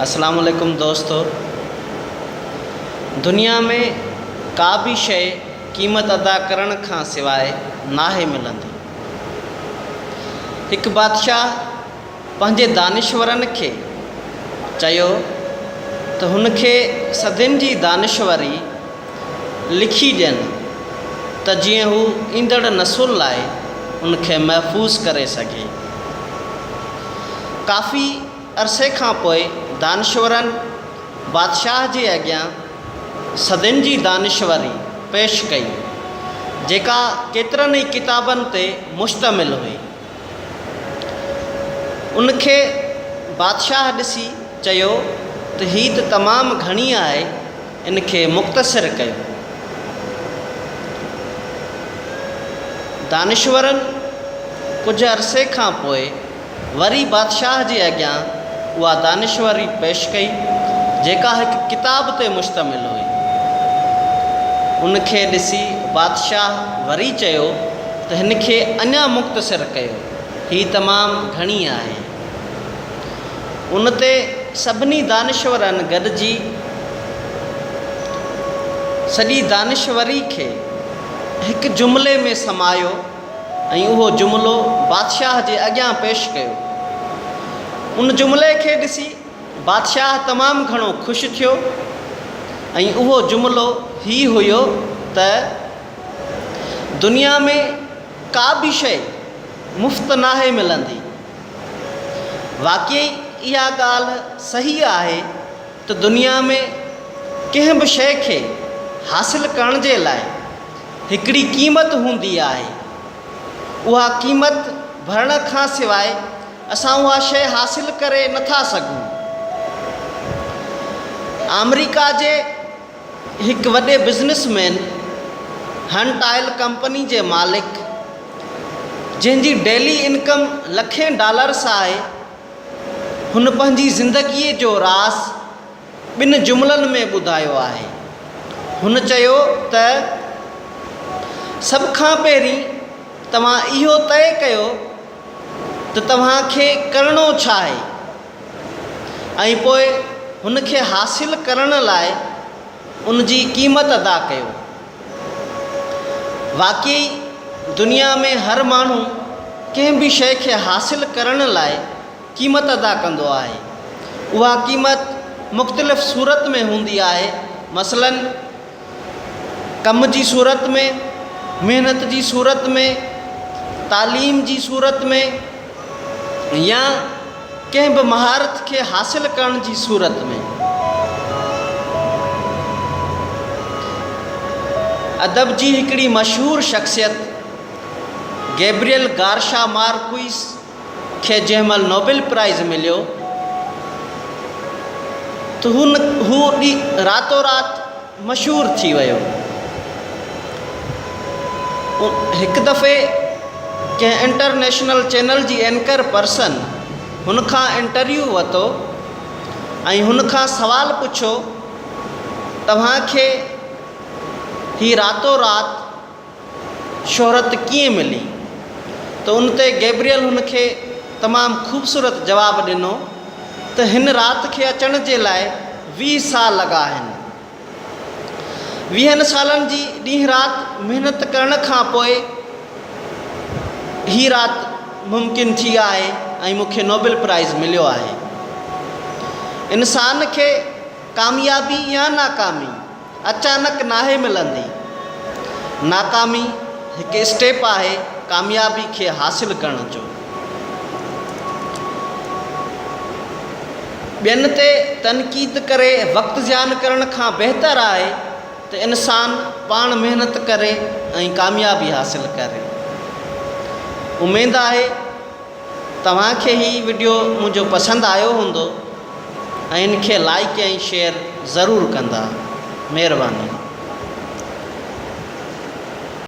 اسلام عليڪم دوستو دنيا ۾ ڪا به شيء قيمت ادا ڪرڻ کان سواء ناهي ملندي. هڪ بادشاهه پنهنجي دانشورن کي چيو ته هن کي صدين جي دانشوري لکي ڏين ته جيئن هو ايندڙ نسل لاء ان کي محفوظ ڪري سگهي. ڪافي عرصي کان پوء دانشورن بادشاهه جي اڳيان صدين جي دانشوري پيش ڪئي، جيڪا ڪيترن ئي ڪتابن تي مشتمل هئي. ان کي بادشاهه ڏسي چيو ته هي ته تمام گهڻي آهي، ان کي مختصر ڪيو. دانشورن ڪجهه عرصي کان پوء وري بادشاهه جي اڳيان اها دانشوري پيش ڪئي، جيڪا هڪ ڪتاب تي مشتمل هئي. ان کي ڏسي بادشاهه وري چيو ته هن کي اڃا مختصر ڪيو، هي تمام گهڻي آهي. ان تي سڀني دانشورن گڏجي سڄي دانشوري کي هڪ جملي ۾ سمايو ۽ اهو جملو بادشاهه جي اڳيان پيش ڪيو. ان جملي کي ڏسي بادشاهه تمام گهڻو خوش ٿيو ۽ اهو جملو هي هيو ته، دنيا ۾ ڪا به شيء مفت ناهي ملندي. واقعي اها ڳالهه صحيح آهي ته دنيا ۾ ڪنهن به شيء کي حاصل ڪرڻ جي لاء هڪڙي قيمت هوندي آهي. اها قيمت ڀرڻ کان سواء اسان اها شيء حاصل ڪري نه ٿا سگهون. آمريڪا جي هڪ وڏي بزنس مين، هنٽ آئل ڪمپني جي مالڪ، جنهن جي ڊيلي انڪم لکين ڊالرس آهي، هن پنهنجي زندگيء جو راز ٻن جملن ۾ ٻڌايو آهي. هن چيو ته سڀ کان پهرين توهان اهو طئي ڪيو ته توهان کي ڪرڻو ڇا آهي ۽ پوء هن کي حاصل ڪرڻ لاء ان جي قيمت ادا ڪيو. واقعي دنيا ۾ هر ماڻهو ڪنهن به شيء کي حاصل ڪرڻ لاء قيمت ادا ڪندو آهي. اها قيمت مختلف صورت ۾ هوندي آهي، مثلاً ڪم جي صورت ۾، محنت جي صورت ۾، تعليم جي صورت ۾ يا ڪنهن به مهارت کي حاصل ڪرڻ جي صورت ۾. ادب جي هڪڙي مشهور شخصيت گيبريل گارشا مارڪوئس کي جنهن مهل نوبل پرائز مليو ته هو راتو رات مشهور ٿي ويو. هڪ دفعي ڪنهن انٽرنيشنل چينل جي اينڪر پرسن هن کان انٽرويو ورتو ۽ هن کان سوال پڇيو توهان کي هي راتو رات شهرت ڪيئن ملي؟ ته ان تي گيبريل هن کي تمام خوبصورت جواب ڏنو ته هن رات کي اچڻ جي لاء 20 سال لڳا آهن. ويهن سالن جي ڏينهن رات محنت ڪرڻ کان پوء هي رات ممڪن ٿي آهي ۽ مون کي نوبل پرائز مليو آهي. انسان کي ڪاميابي يا ناڪامي اچانڪ ناهي ملندي. ناڪامي هڪ اسٽيپ آهي ڪاميابي کي حاصل ڪرڻ جو. ٻين تي تنقيد ڪري وقت زيان ڪرڻ کان بهتر آهي ته انسان پاڻ محنت ڪري ۽ ڪاميابي حاصل ڪري. اميد آهي توهان کي هي وڊيو منهنجو پسند آيو هوندو ۽ ان کي لائيڪ ۽ شيئر ضرور ڪندا. مهرباني.